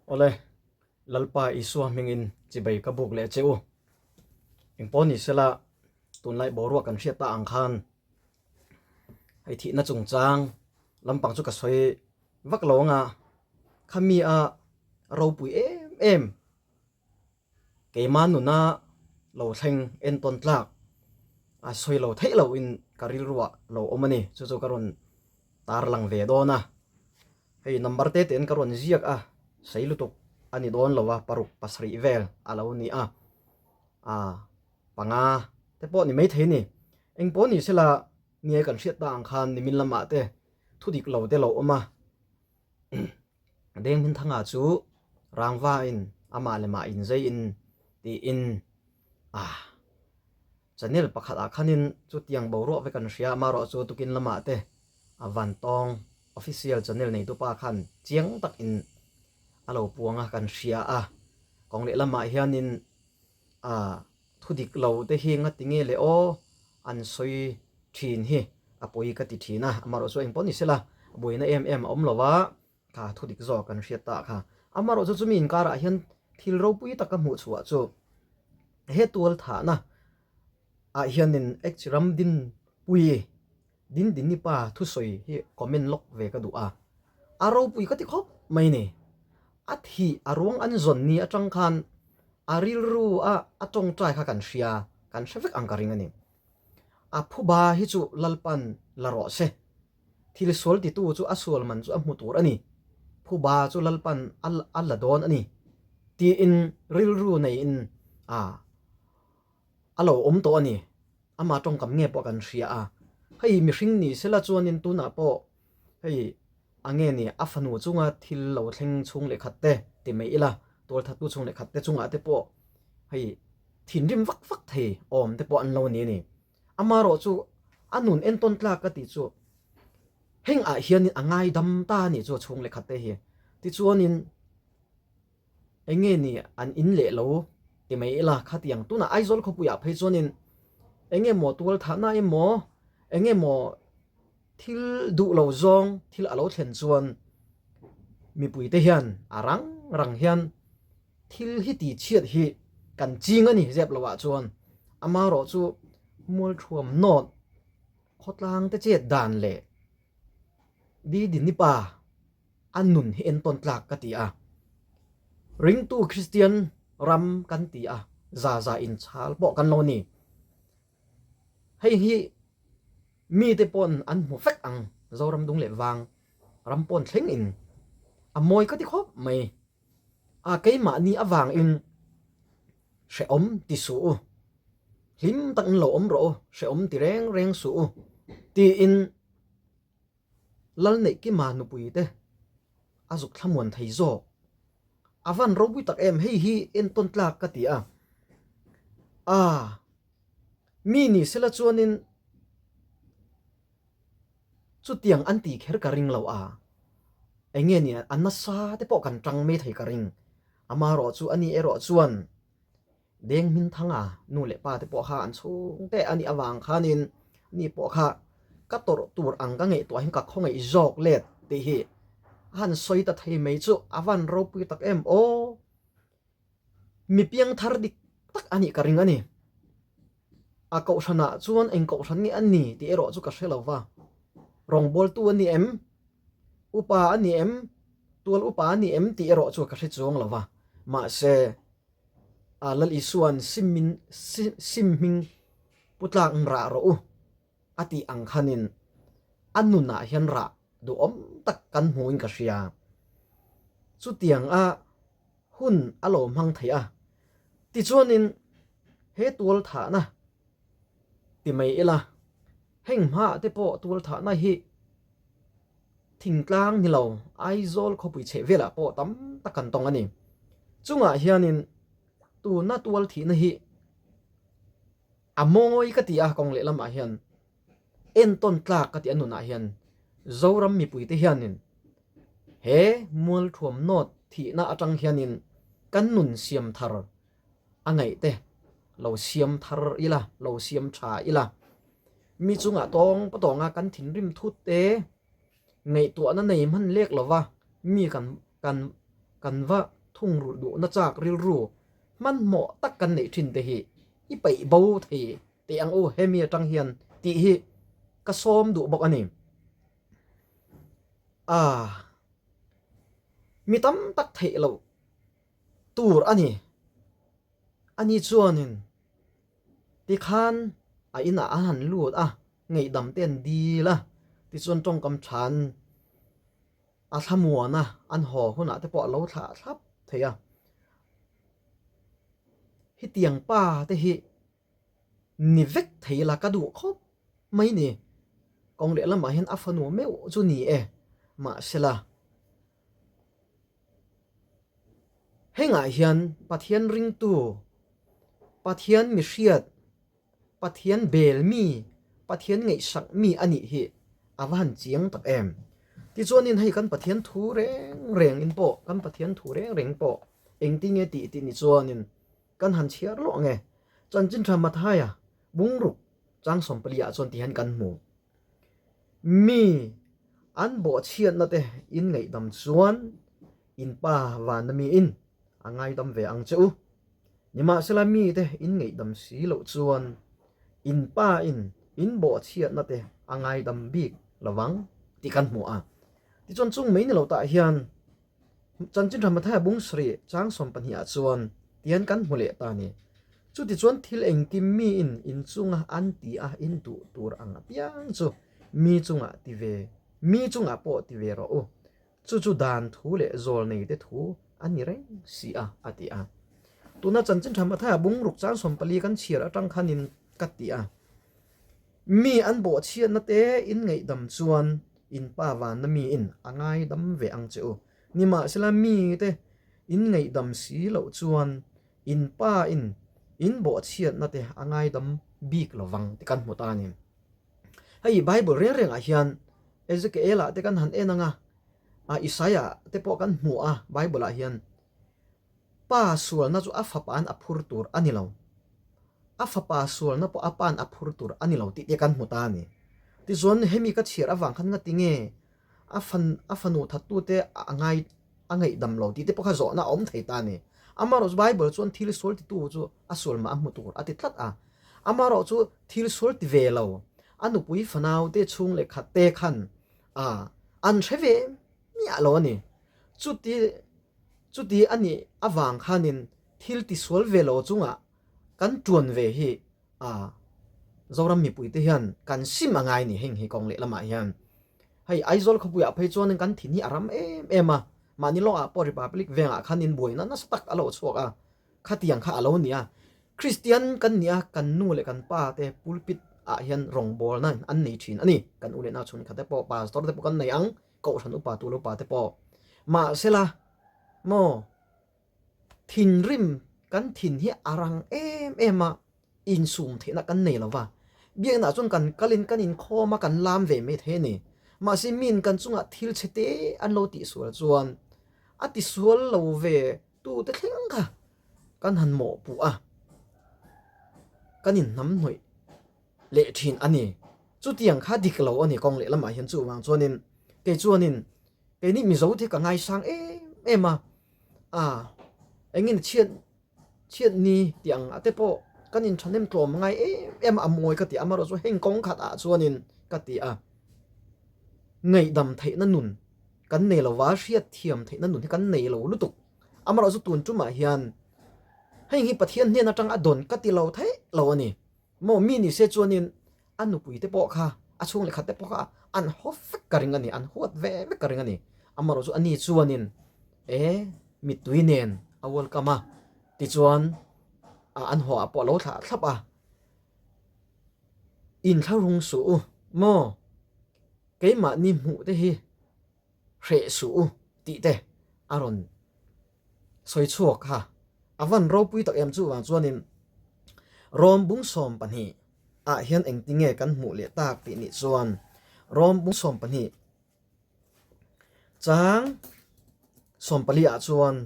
Awle, Lalpa Isua hmingin chibai ka buk leh che u. Engpawh ni sela, tunlai boruak kan hriat ta ang khan hei thihna chungchang lampang chu ka sawi vak lo anga khami a ropui em em Keimah nuna lo thleng entawn tlak a sawi lo theih loh in ka rilruah lo awm a ni. Chu chu ka rawn tar lang ve dawn a. Hei number te te'n ka rawn ziak a, sei lutuk a ni dawn lo a, paruk pasarih vel a lo ni a. Aa panga te pawh ni maithei a ni. Engpawh ni sela nge kan hriat ta ang khan nimin lamah te thu dik lo te lo awm a. Denghminthanga chu rangvain amah leh mah inzeiin tiin ah channel pakhat ah khanin chutiang boruak vek an hria amaherawh chu tukin lamah te a vantawng official channel neitu pa khan chiang takin a lo puang a kan hria a kawng leh lamah hianin ah thu dik lo te hi ngati nge le aw an sawi thin hi a pawi ka ti thin a, amaherawh chu engpawh ni sela buaina em em a awm lo va, kha thu dik zawk kan hriat ta kha. Amaherawh chu chumi inkarah hian thil ropui taka hmuh chhuah chu he tual thahna ah hianin H Ramdinpui Dindini pa thusawi hi comment lawk ve ka duh a, a ropui ka ti khawp mai ni. A thih a ruang an zawn ni atang khan a rilru a a tawngtai kha kan hria, kan hre vek ang ka ring a ni. A phuba hi chu Lalpan la rawh se. Thil sual titu chu a sual man chu a hmu tur a ni. Phuba chu Lalpan a la dawn a ni tiin rilru neiin a a lo awm tawh a ni. Ama tawngkam nge pawh kan hria a. Hei mihring ni sela chuanin tunah pawh hei a nge ni a fanu chunga thil lo thleng chhung leh khat te ti mai ila tualthattu chhung leh khat te chungah te pawh hei thinrim vak vak thei awm te pawh an lo ni a ni. Amaherawh chu a nun entawn tlak ka tih chu heng ah hianin a ngaidam ta a nih chu a chhung leh khat te hi. Tichuanin Eng nge ni an in leh lo ti mai ila khatiang tunah Aizawl khawpuiah phei chuanin eng nge maw tual thahna emaw eng nge maw thil duh lo zawng thil a lo thlen chuan mipuite hian a rang rang hian thil hi ti chhiat hi kan ching a ni zep lo ah chuan amaherawh chu mualthuam nawt khawtlang te chet dan leh Didinipa a nun hi entawn tlak ka ti a. Ringtu Kristian ram kan ti a, za za inchhal pawh kan lo ni. Hei hi mite pawn an hmu vek ang, Zoram dung leh vang ram pawn thleng in a mawi ka ti khawp mai. A keimahni avangin hrehawm ti suh u, hlim takin lo awm rawh u, hrehawm ti reng reng suh u tiin Lalneihkima nupui te a zuk thlamuan thei zawk. A van ropui tak em hei hi entawn tlak ka ti a. Aa mi ni sela chuanin chutiang an ti kher ka ring lo a. Enge ni a nasa te pawh kan tang mai thei ka ring. Amaherawh chu ani erawh chuan Deng Hminthanga nu leh pa te pawh kha an chhung te a nih avang khanin ni pawh kha ka tawrh tur ang ka ngaihtuah hian ka khawngaih zawk let tih hi a han sawi ta thei mai chu a van ropui tak em aw. Mi piangthar dik tak a nih ka ring a ni. A kohhranah chuan eng kohhran nge a ni tih erawh chu ka hre lo va. Rawngbawltu a ni em? Upa a ni em? Tual upa a ni em tih erawh chu ka hre chuang lo va. Mahse. A Lal Isua'n sim in sim hming pu tlak rah rawh u a tih ang khanin a nunah hian rah duhawm tak kan hmuin ka hria. Chutiang a hun a lo hmang thei a. Tichuanin he tual thahna ti mai ila heng hmaah te pawh tual thahna hi Thingtlang ni lo Aizawl khawpui chheh velah pawh tam tak kan tawng a ni. Chungah hianin tuna tual thihna hi a mawi ka ti a kawng lehlamah hian entawn tlak ka ti a nunah hian Zoram mipuite hianin he mualthuam nawt thihna atang hianin kan nun siam thar a ngaih te lo siam thar ila, lo siam tha ila. Mi chungah tawng patawnga kan thinrim thut te ngaihtuahna nei hman lek lova mi kan kan kan va thungrulh duhna chak rilru hmanhmawh tak kan neih thin te hi i peih bo thei teh ang u hemi atang hian tih hi ka sawm duh bawk a ni. Aaa mi tam tak theih loh tur a ni. Ani chuanin tikhan a inah a han lut a, ngaihdam te an dil a, tichuan tawngkam than a thlamuan a, an haw hunah te pawh a lo thlah thlap thei a. Hetiang pa te hi ni vek thei la ka duh khawp mai ni. Kawng lehlamah hian a fanu meuh chu ni e, mahsela. Hengah hian Pathian ringtu, Pathian mihriat, Pathian bel mi, Pathian ngaihsak mi a nih hi a va han chiang tak em. Tichuanin hei kan Pathian thu reng reng in pawh, kan Pathian thu reng reng pawh engtinge tih tih ni chuanin kan han chhiar luah ang e. Chanchin tha Mathaia bungruk chang sawmpali ah chuan ti hian kan hmu. Mi an bawhchhiatna te in ngaihdam chuan in pa vana miin a ngaidam ve ang che u. Nimahsela mite in ngaihdam si loh chuan in pa in in bawhchhiatna te a ngaidam bik lovang tih kan hmu a. Tichuan chung mai ni lo tah hian Chanchin tha Mathaia bung sarih chang 12 ah chuan tian kan hmu leh ta a ni. Chutichuan thil engkim miin inchunga an ti a in duh tur ang apiang chu mi chungah ti ve, mi chungah pawh ti ve rawh u. Chu chu dan thu leh zawl neite thu a ni reng si a, a ti a. Tuna Chanchin tha Mathaia bung ruk chang 14 kan chhiar atang khanin ka ti a. Mi an bawhchhiatna te in ngaihdam chuan in pa vanna miin a ngaidam ve ang che u. Nimahsela mite in ngaihdam si loh chuan in pa in in bawhchhiatna te a ngaidam bik lovang tih kan hmu ta a ni. Hei Bible reng rengah hian Ezekiel-ah te kan han en ang a, Isaiah te pawh kan hmu a Bible-ah hian Pa sualna chu a fapa'n a phur tur a ni lo. A fapa sualna pawh a pa'n a phur tur a ni lo tih te kan hmu ta a ni. Tichuan hemi ka chhiar avang khan ngati nge a fan a fanu thattute a ngai a ngaihdam lo tih te pawh kha zawhna a awm thei ta a ni. Amaherawhchu Bible chuan thil sual titu chu a sual mah a hmu tur a ti tlat a. Amaherawhchu thil sual ti ve lo a nupui fanaute chhung leh khat te khan a an hre ve miah lo a ni. Chuti Chuti a nih avang khanin thil tisual ve lo chungah kan tuan ve hi a Zoram mipuite hian kan sim a ngai ni heng hi kawng leh lamah hian. Hei Aizawl khawpuiah phei chuanin kan thin hi a ram em em a, mahni lawngah pawh Republic vengah khanin buaina nasa tak a lo chhuak a, khatiang kha a lo ni a. Kristian kan nia kan nu leh kan pa te pulpit ah hian rawngbawlna an nei thin a ni. Kan u leh nau chhunkhat te pawh pastor te pawh kan nei ang. Kohhran upa tu lo pa te pawh mahsela maw thinrim kan thin hi a rang em em a, insum theihna kan nei lo va, biaknah chuan kan kalin kan inkhawm a kan lam ve mai thei a ni. Mahse min kan chungah thil chhe te an lo tihsual chuan a tisual lo ve tute thleng kha kan han mawhpuh a, kan inhnamhnawih leh thin a ni. Chutiang kha dik lo a ni kawng leh lamah hian chuvang chuanin kei chuanin keini Mizo te ka ngaisang em em a, a engin chhiat chhiat ni tih ang ah te pawh kan inthahnem tlawm ngai em em a, a mawi ka ti a, amaherawhchu chu heng kawng khat ah chuanin ka ti a, ngaihdam theihna nun kan nei lo va, hriatthiam theihna nun hi kan nei lo lutuk. Amaherawhchu tun tumah hian heng hi Pathian hnen atang a dawn ka ti lo theih lo a ni. Maw mi ni se chuanin a nupui te pawh kha a chhung leh khat te pawh kha an haw vek ka ring a ni, an huat ve vek ka ring a ni. Amaherawhchu chu ani chuanin e mittui nen a welcome a, tichuan an haw ah pawh a lo thlah thlap a, inthlahrung suh u maw keimahni hmuh te hi hreh suh u tih te a rawn sawi chhuak kha a van ropui tak em chuvang chuanin Rom bung 12 ah hian engtinge kan hmuh leh tak tih nih chuan Rom bung 12 chang 14 ah chuan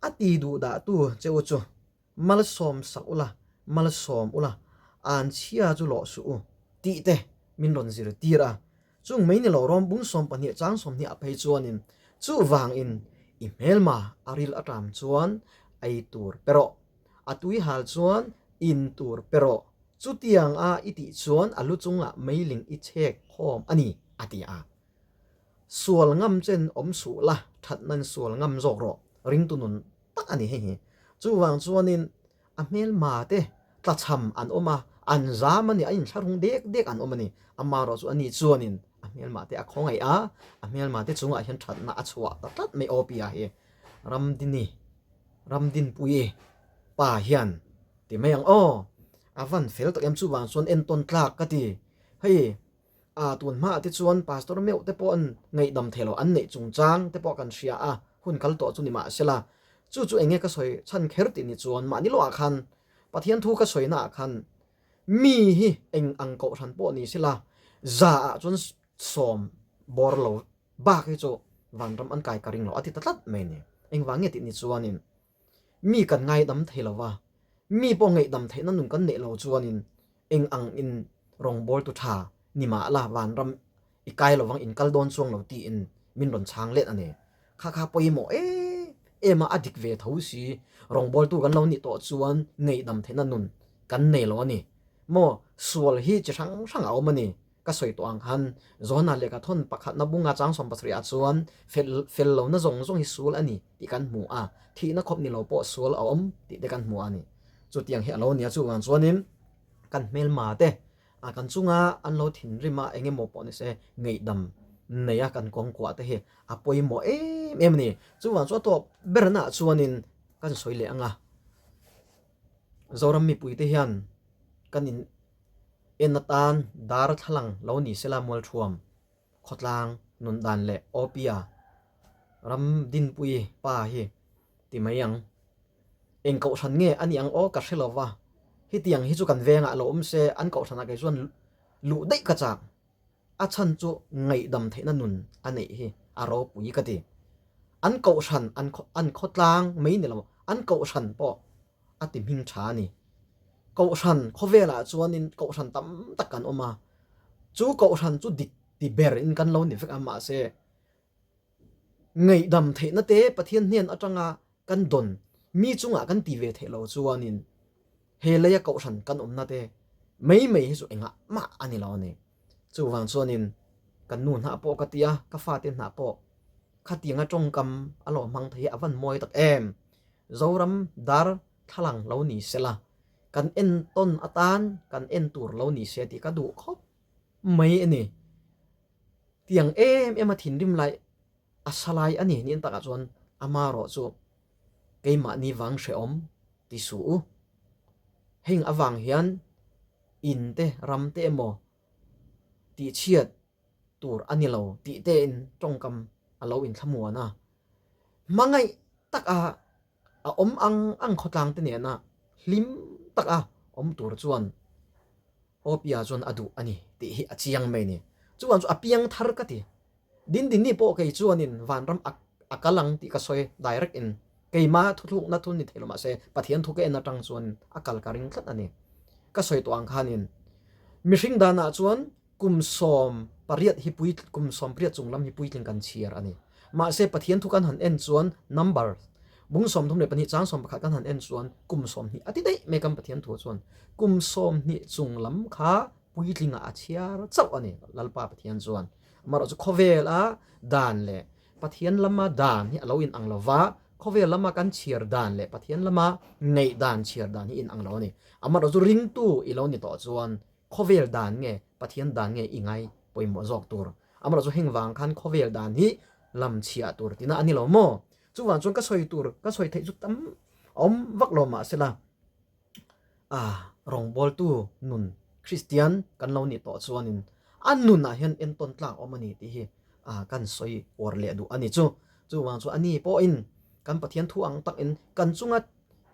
a ti duh dah tu che u chu Malsawm sak ula, malsawm ula, an chhia chu lawh suh u, tih te min rawn zirtir a. Chung mai ni lo rawm bung 12 chang 20 ah phei chuanin chuvangin I hmelma a ril a ṭam chuan ei tur pe rawh, a tui hal chuan in tur pe rawh, chutiang a i tih chuan a lu chungah meiling i chhek khawm a ni, a ti a. Sual ngam chen awm suh la, thatnain sual ngam zawk rawh, ringtu nun tak a ni hei hi. Chuvang chuanin A hmelma te tlachham an awm a, an zam a ni, a inthlahrung dek dek an awm a ni. Amaherawh chu ani chuanin a hmelma te a khawngaih a, a hmelma te chungah hian thatna a chhuah ta tlat mai aw Pia hi Ramdini, Ramdinpuii pa hian ti mai ang aw, a van fel tak em chuvang chuan entawn tlak ka ti. Hei A tun hmaah te chuan Pastor meuh te pawh an ngaihdam thei lo, an neih chungchang te pawh kan hria a, hun kal tawh chu ni mahsela, chu chu enge ka sawi chhan kher tih ni chuan mahni lawhah khan Pathian thu ka sawi naah khan mi hi eng ang kohhran pawh ni sela za ah chuan sawm bawr lo bak hi chu vanram an kai ka ring lo a ti ta tlat mai ni. Engvang nge tih ni chuanin Mi kan ngaidam thei lo va, mi pawh ngaihdam theihna nun kan neih lo chuanin eng ang in rawngbawltu tha ni mah la vanram i kai lo vang in kal dawn chuang lo tiin min rawn chhang let a ni. Kha kha pawimawh em em a, a dik ve tho si, rawngbawltu kan lo nih tawh chuan ngaihdam theihna nun kan nei lo a ni. Maw sual hi chi hrang hrang a awm a ni. Ka sawi tawh ang khan Johana lehkha thawn pakhatna bunga chang 70 ah chuan fel fel lohna zawng zawng hi sual a ni tih kan hmu a, thihna khawp ni lo pawh sual a awm tih te kan hmu a ni. Chutiang hi a lo nia chuvang chuanin kan hmelma te a kan chunga an lo thinrim a eng emaw pawh ni se ngaihdam nei a kan kawngkuah te hi a pawimawh em em a ni. Chuvang chu a tawp berna ah chuanin kan sawi leh ang a, Zoram mipui te hian kan in En atan darthlalang lo ni sela Mualthuam khawtlang nun dan leh Awpia ram dinpui pa hi ti mai ang. Eng kohhran nge a nih ang aw ka hre lo va, hetiang hi chu kan vengah lo awm se an kohhranah kei chuan luh daih ka chak. A chhan chu ngaihdam theihna nun a neih hi a ropui ka ti. An kohhran an khawtlang mai ni lo an kohhran pawh a ti hming tha a ni. Kohhran khawvelah chuanin kohhran tam tak kan awm a, chu kohhran chu dik ti ber in kan lo ni vek a, mahse ngaihdam theihna te Pathian hnen atanga kan dawn mi chungah kan ti ve theih lo chuanin he leia kohhran kan awmna te mai mai hi chu engah mah a ni lo a ni. Chuvang chuanin kan nu hnah pawh ka ti a, ka fate hnah pawh khatianga tawngkam a lo hmang thei hi a van mawi tak em. Zoram dar thlalang lo ni sela, kan entawn atan kan en tur lo ni se tih ka duh khawp mai a ni. Tiang em em a thinrim lai a sa lai a ni niin takah chuan ama erawh chu keimahni vang hrehawm ti suh u. Heng avang hian in te ram te emaw tihchhiat tur a ni lo tih tein tawngkam a lo inthlamuan a. Hmangaih taka a awm ang ang khawtlang te nena hlim taka awm tur chuan Awpia chuan a duh a ni tih hi a chiang mai a ni. Chuan chu a piang thar ka ti. Dindini pawh kei chuanin vanram a a kal ang tih ka sawi direct in keima thuthlukna thu ni thei lo mahse Pathian thu ka en atang chuan a kal ka ring tlat a ni. Ka sawi tawh ang khanin mihring danah chuan Kum 18 hi pui kum 18 chung lam hi puitling kan chhiar a ni. Mahse Pathian thu kan han en chuan number bung 34 chang 11 kan han en chuan kum 20 a ti daih mai kan Pathian thu chuan kum 20 chung lam kha puitlingah a chhiar chauh a ni Lalpa Pathian chuan. Amaherawhchu khawvel a dan leh Pathian lama dan hi a lo inang lo va, khawvel lama kan chhiar dan leh Pathian lama ngaihdan chhiar dan hi inang lo a ni. Amaherawhchu ringtu i lo ni tawh chuan Khawvel dan nge Pathian dan nge i ngai pawimawh zawk tur? Amaherawh chu heng vang khan khawvel dan hi lam chhiah tur tina a ni lo maw? Chuvang chuan ka sawi tur, ka sawi theih chu tam a awm vak lo mahsela a rawngbawltu nun Kristian kan lo nih tawh chuanin a nunah hian entawn tlak awm a ni tih hi a kan sawi uar leh duh a ni chu. Chuvang chu a ni pawhin kan Pathian thu ang takin kan chunga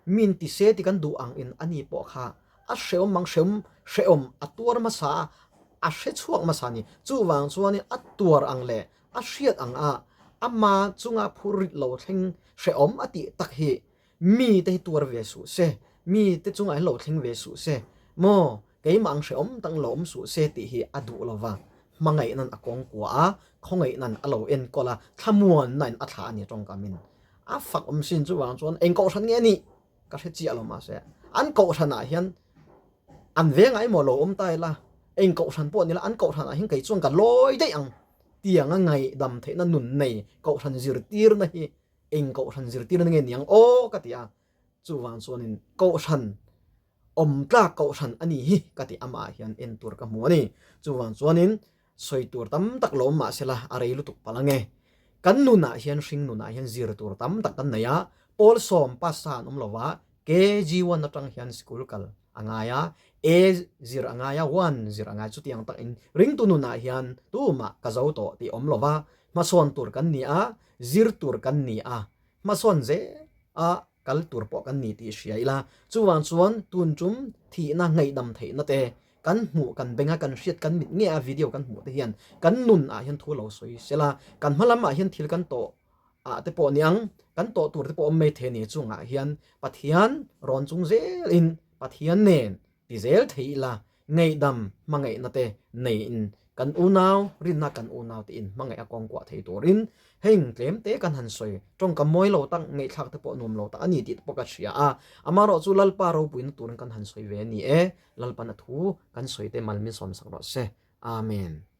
Min ti se ti kan duh ang in ani pawh kha a hreawm ang hreawm hreawm a tuar hmasa a, a hre chhuak hmasa a ni. Chuvang chuanin a tuar ang leh a hriat ang a ama chunga phur rit lo thleng hreawm a tih tak hi mi te hi tuar ve suh se, mi te chungah hian lo thleng ve suh se maw, keimah ang hreawm tak lo awm suh se tih hi a duh lo va. Hmangaihna'n a kawngkua a, khawngaihna'n a lo enkawl a, thlamuannain a thlah a ni tawngkamin a fak awm sin. Chuvang chuan eng kohhran nge a nih ka hre chiah lo mahse an kohhranah hian an vengah emaw lo awm ta ila, eng kohhran pawh nila an kohhranah hian kei chuan ka lawi daih ang tianga ngaihdam theihna nun nei kohhran zirtirna hi eng kohhran zirtirna nge niang aw ka ti a. Chuvang chuanin kohhran awm tlak kohhran a ni hi ka ti amah hian en tur ka hmu a ni. Chuvang chuanin sawi tur tam tak lo awm mah sela a rei lutuk palh ange. Kan nunah hian hring nunah hian zir tur tam tak kan nei a, pawl sawm pass a an awm lo va, KG one atang hian sikul kal a ngai a, A zir a ngai a, one zir a ngai chutiang takin ringtu nunah hian tumah ka zo tawh tih awm lo va, hmasawn tur kan ni a, zir tur kan ni a, hmasawn zel a kal tur pawh kan ni tih hria ila, chuvang chuan tun tum thihna ngaihdam theihna te kan hmuh kan benga kan hriat kan mit nge a video kan hmuh te hian kan nun ah hian thu lo sawi sela, kan hma lam ah hian thil kan tawh ah te pawh niang kan tawh tur te pawh awm mai thei a ni chungah hian Pathian rawn chung zel in Pathian nen Ti zel thei ila, ngaihdam hmangaihna te neiin kan unau rinna kan unau te in hmangaih a kawngkuah thei turin heng tlem te kan han sawi tawngkam mawi lo tak ngaihthlak te pawh nuam lo tak a ni tih te pawh ka hria a, amaherawh chu Lalpa ropuina turin kan han sawi ve a ni e, Lalpan a thu kan sawi te mal min sawmsak rawh se. Amen.